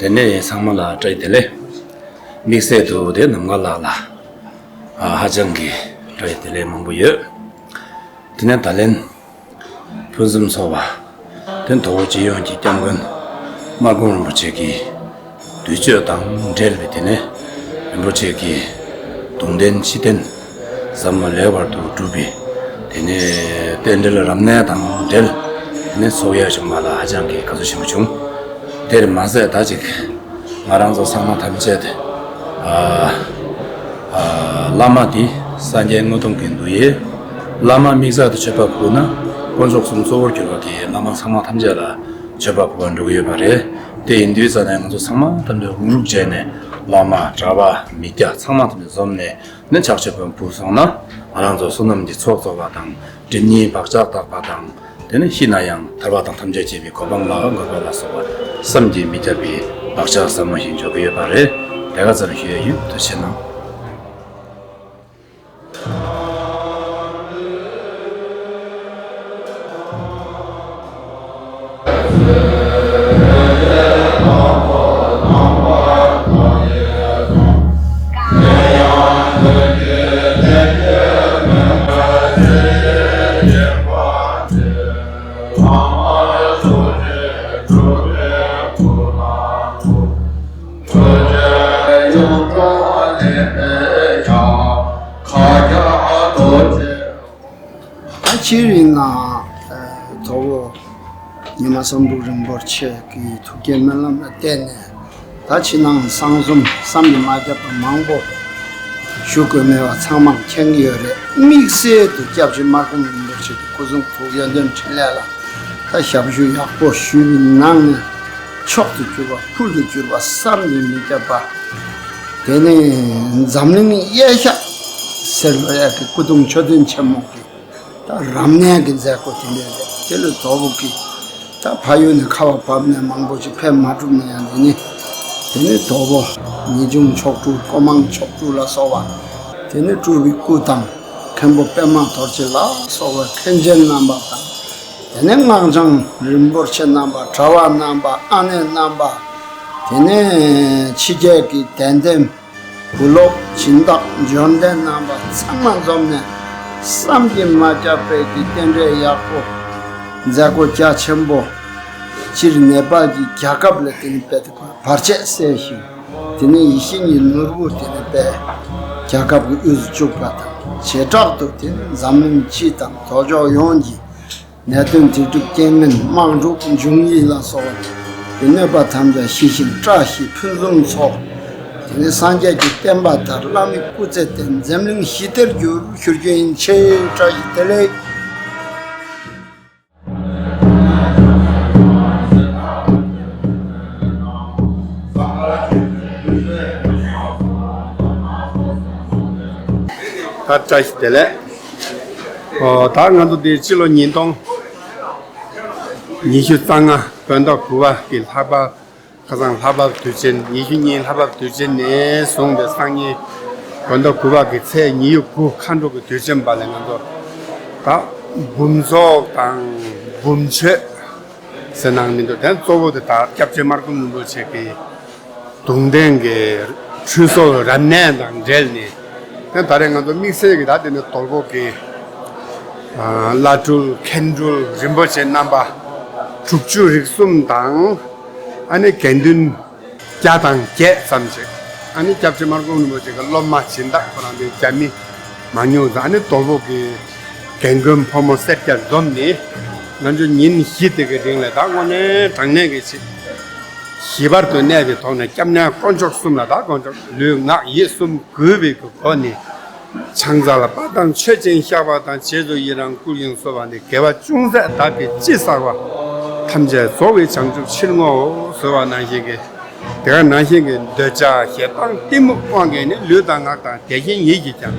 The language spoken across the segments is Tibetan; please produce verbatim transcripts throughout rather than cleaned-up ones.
དེ་ནས་ཚང་མ་ལ་བཀྲ་ཤིས་བདེ་ལེགས། དམིགས་བསལ་དུ་དེ་ནམ་མཁའ་ལགས་ལ་ཨ་ཧ་ཅང་གི་བཀྲ་ཤིས་བདེ་ལེགས་མང་པོ་ཡོད། དེ་ནས་ད་ལན་ཕུན་སུམ་ཚོགས་པ་དེ་དོལ་པོ་སྤྱི་ཡོངས་ཀྱི་སྐྱབས་མགོན་སྨར་ཁམས་རིན་པོ་ཆེ་གི་དུས་མཆོད་དང་འབྲེལ་བའི་དེ་ནས་རིན་པོ་ཆེ་གི་གདུང་རྟེན་ཕྱི་རྟེན་ཟབ་མོ་ལེགས་པར་དུ་གྲུབ་པའི་དེ་ནས་རྟེན་འབྲེལ་རབ་གནས་དང་འབྲེལ་དེ་ནས་ཚོགས་ཡར་བྱུང་བ་ལ་ཧ་ཅང་གི་དགའ་བསུ་ཆེན་པོ་བྱུང་། དེར་མ་ཟད་ད་ཅིག་ང་རང་ཚོ་ཚང་མ་ཐམས་ཅད་ཨ་ཨ་བླ་མ་འདི་སངས་རྒྱས་དངོས་མཐོང་གི་འདུ་ཡི། བླ་མ་དམིགས་བསལ་དུ་མཆོད་པ་ཕུལ་ན་དཀོན་མཆོག་གསུམ་གཙོ་བོར་གྱུར་པ་གི་བླ་མ་ཚང་མ་ཐམས་ཅད་ལ་མཆོད་པ་ཕུལ་བར་འགྲོ་གི་ཡོད་པ་རེད། དེ་ཡིན་དུས་ཙ་ནས་ང་ཚོ་ཚང་མ་ཐམས་ཅད་དབུ་རུག་བྱས་ནས་བླ་མ་གྲྭ་པ་མི་སྐྱ་ཚང་མ་ཐམས་ཅད་འཛོམས་ནས་ནི་ཕྱག་མཆོད་པ་ཕུལ་སོང་ན་ང་རང་ཚོ་བསོད་ནམས་ཀྱི་ཚོགས་རྫོགས་པ་དང་སྒྲིབ་གཉིས་བག་ཆགས་དག་པ་དང་། དེ་ནི་ཤི་ན་ཡང་ཐར་པ་དང་ཐམས་ཅད་མཁྱེན་པའི་གོ་འཕང་ལ་འགོད་པ་ལ་སོགས་པ་བསམ་གྱིས་མི་ཁྱབ་པའི་བག་ཆགས་ཟབ་མོ་ཞིག་འཇོག་གི་ཡོད་པ་རེད། དེ་ག་ཙམ་ཞུ་ཡ་ཡིན། ཐུགས་རྗེ་གནང་། ད་སྤྱིར་ཡིན་ན་དོལ་པོ་ཉི་མ་བསམ་གྲུབ་རིན་པོ་ཆེ་གི་ཐུགས་བསྐྱེད་སྨོན་ལམ་ལ་བརྟེན་ནས། ད་ཕྱི་ནང་གསང་གསུམ་བསམ་གྱིས་མ་ཁྱབ་པ་མང་པོ་ཞུ་དགོས་མེད་པ་ཚང་མས་མཁྱེན་གྱི་ཡོད་རེད། དམིགས་བསལ་དུ་སྐྱབས་རྗེ་སྨར་ཁམས་རིན་པོ་ཆེ་གི་སྐུ་གསུང་ཐུགས་ཡོན་ཏན་འཕྲིན་ལས་ལ་ད་ཞབས་ཞུ་ཡག་པོ་ཞུས་པའི་ནང་ནས་མཆོག་ཏུ་གྱུར་པ་ཕུལ་དུ་གྱུར་པ་བསམ་གྱིས་མི་ཁྱབ་པ། དེ་ནས་འཛམ་གླིང་གཡས་ཞབས་སུ་ལྷོད་ཡག་གི་སྐུ་གདུང་མཆོད་རྟེན་ཆེན་མོ་གི་ད་རབ་གནས་ཀྱི་མཛད་སྒོ་དེ་འདྲ་རེད། དེ་ལ་དོལ་པོ་གི་ད་ཕ་ཡུལ་ནས་ཁ་བ་བབས་ནས་མང་པོ་ཞིག་ཕེབས་མ་ཐུབ་ན་ཡང་། དེ་ནི་དེ་ནི་དོལ་པོ་ངེས་འབྱུང་མཆོག་སྤྲུལ་ཀོ་མང་མཆོག་སྤྲུལ་ལ་སོགས་པ། དེ་ནི་སྤྲུལ་པའི་སྐུ་དང་མཁན་པོ་པདྨ་རྡོ་རྗེ་ལ་སོགས་པ་མཁན་ཆེན་རྣམ་པ་དང་། དེ་ནི་སྔགས་འཆང་རིན་པོ་ཆེ་རྣམ་པ། གྲྭ་པ་རྣམ་པ། ཨ་ནེ་རྣམ་པ། དེ་ནི་ཕྱི་རྒྱལ་གྱི་དད་ལྡན་བུ་སློབ་སྦྱིན་བདག་འབྱོར་ལྡན་རྣམ་པ་ཚང་མ་འཛོམས་ནས་བསམ་གྱིས་མ་ཁྱབ་པའི་གི་རྟེན་འབྲེལ་ཡག་པོ་མཛད་སྒོ་རྒྱ་ཆེན་པོ། སྤྱིར་ནེ་པཱལ་གྱི་རྒྱལ་ཁབ་ལ་དེ་ནི་དཔེ་བར་ཆད་སེལ་ཞིང་། དེ་ནི་ཡིད་བཞིན་གྱི་ནོར་བུ་དེ་ནི་དཔེ་རྒྱལ་ཁབ་ཀྱི་དབུས་སུ་བཅུག་པ་དང་། བྱེ་བྲག་ཏུ་དེ་ནི་འཛམ་གླིང་སྤྱི་དང་དོལ་ཕྱོགས་ཡོངས་ཀྱི་གནད་དོན་དེ་སྒྲུབ་རྐྱེན་ངན་དམག་འཁྲུག་འབྱུང་ཡུལ་ལ་སོགས་པའི་གནོད་པ་ཐམས་ཅད་ཞི་ཞིང་བཀྲ་ཤིས་ཕུན་སུམ་ཚོགས། དེ་ནས་སངས་རྒྱས་ཀྱི་བསྟན་པ་དར། བླ་མའི་སྐུ་ཚེ་བརྟན། འཛམ་གླིང་ཞི་བདེར་འགྱུར་ཞུ་རྒྱུ་ཡིན། ཆེས་བཀྲ་ཤིས་བདེ་ལེགས། ད་བཀྲ་ཤིས་བདེ་ལེགས། ཨོ། ད་ང་ཚོ་འདི་སྤྱི་ལོ་ཉིས་སྟོང་ཉི་ཤུ་རྩ་ལྔ་དགོན་བདག་དགུ་པ་གི་ལྷག་པ། ཁ་སང་ལྷག་པ་དུས་ཆེན། ཉི་ཤུ་གཉིས་ལྷག་པ་དུས་ཆེན་ནས་བཟུང་སྟེ་སང་ཉིན་དགོན་བདག་དགུ་པ་གི་ཚེས་ཉི་ཤུ་དགུ་མཁའ་འགྲོ་གི་དུས་ཆེན་པ་ལ་ང་ཚོ་ད་འབུམ་ཚོགས་དང་འབུམ་མཆོད་ཟེར་ནའང་མི་འདུག་དེ་གཙོ་བོ་དེ་ད་སྐྱབས་རྗེ་སྨར་ཁམས་རིན་པོ་ཆེ་གི་གདུང་རྟེན་གྱི་ཁྲུས་གསོལ་རབ་གནས་དང་འབྲེལ་ནས། དེ་ད་རེས་ང་ཚོ་དམིགས་བསལ་གྱི་ད་དེ་ནི་དོལ་པོ་གི་ཨ་བླ་སྤྲུལ་མཁན་སྤྲུལ་རིན་པོ་ཆེ་རྣམ་པ་དྲུག་ཅུ་རེ་གསུམ་དང་། ཨ་ནི་དགེ་འདུན་བརྒྱ་དང་བརྒྱད་ཙམ་ཞིག་ཨ་ནི་སྐྱབས་རྗེ་སྨར་ཁམས་རིན་པོ་ཆེ་གི་སློབ་མ་སྦྱིན་བདག་ཁོ་རང་དེ་རྒྱ་མི་མང་ཉུང་དང་། ཨ་ནི་དོལ་པོ་གི་རྒན་རྒོན་ཕོ་མོ་སེར་སྐྱ་འཛོམས་ནས། ང་ཚོ་ཉིན་བཞི་དེ་གི་རིང་ལ་ད་དངོས་གནས་དྲང་གནས་ཀྱི་ཆེད། ཞི་བར་དུ་གནས་པའི་ཐོག་ནས་སྐྱབས་གནས་དཀོན་མཆོག་གསུམ་ལ། ད་དཀོན་མཆོག་ལུས་ངག་ཡིད་གསུམ་གུས་པའི་སྒོ་ནས། ཕྱག་འཚལ་བ་དང་མཆོད་ཅིང་བཤགས་པ་དང་། རྗེས་སུ་ཡི་རང་བསྐུལ་ཞིང་གསོལ་བ་ནི། དགེ་བ་ཅུང་ཟད་བདག་གིས་ཅི་བསགས་པ། ཐམས་ཅད་རྫོགས་པའི་བྱང་ཆུབ་ཕྱིར་བསྔོའོ་ཟེར་བ་ནང་བཞིན་གྱི། དེ་ག་ནང་བཞིན་གྱི་འདོད་ཆགས་ཞེ་སྡང་གཏི་མུག་དབང་གིས་ནི། ལུས་དང་ངག་དང་དེ་བཞིན་ཡིད་ཀྱིས་ཀྱང་།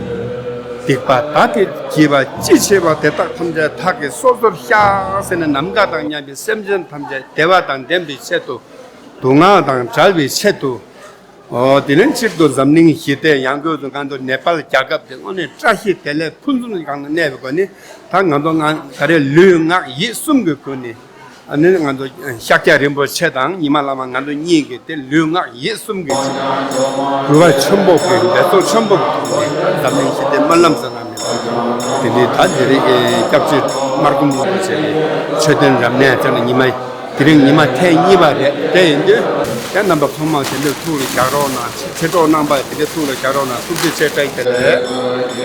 སྡིག་པ་བདག་གིས་བགྱིས་པ་ཅི་བྱས་པ། དེ་དག་ཐམས་ཅད་བདག་གིས་སོ་སོར་བཤགས་ཟེར་ནས། ནམ་མཁའ་དང་མཉམ་པའི་སེམས་ཅན་ཐམས་ཅད་བདེ་བ་དང་ལྡན་པའི་ཆེད་དུ། སྡུག་བསྔལ་དང་བྲལ་བའི་ཆེད་དུ། ཨོ། དེ་ལན་ཕྱིར་དུ་འཛམ་གླིང་ཞི་བདེ་ཡང་སྒོས་སུ་ང་ཚོ་ནེ་པཱལ་རྒྱལ་ཁབ་དེ་དངོས་གནས་བཀྲ་ཤིས་བདེ་ལེགས་ཕུན་སུམ་ཚོགས་ནས་གནས་པའི་སྒོ་ནས། ད་ང་ཚོ་ང་ད་རེས་ལུས་ངག་ཡིད་གསུམ་གྱི་སྒོ་ནས། ཨ་ནི་ང་ཚོ་ཤཱཀྱ་རིན་པོ་ཆེ་དང་ཉི་མ་བླ་མ་ང་ཚོ་གཉིས་ཀྱིས་དེ་ལུས་ངག་ཡིད་གསུམ་གྱི་གུས་པ་ཆེན་པོ་གི་འབད་རྩོལ་ཆེན་པོ་གི་ཐོག་ནས་འཛམ་གླིང་ཞི་བདེ་སྨོན་ལམ་ཟེར་ན་མེད་པ། དེ་ནས་ད་དེ་རིང་སྐྱབས་རྗེ་སྨར་ཁམས་རིན་པོ་ཆེ་གི་མཆོད་རྟེན་རབ་གནས་ཟེར་ན་ཉི་མ། དེ་རིང་ཉི་མ་ཐེངས་གཉིས་པ་རེད། དེ་ཡིན་དུས་ཡང་རྣམ་པ་ཚང་མ་དེ་འདྲའི་ཐུགས་ལ་འཇགས་རོགས་གནང་། མཆེད་གྲོགས་རྣམ་པ་དེ་འདྲའི་ཐུགས་ལ་འཇགས་རོགས་གནང་། ཐུགས་རྗེ་ཆེ། བཀྲ་ཤིས་བདེ་ལེགས།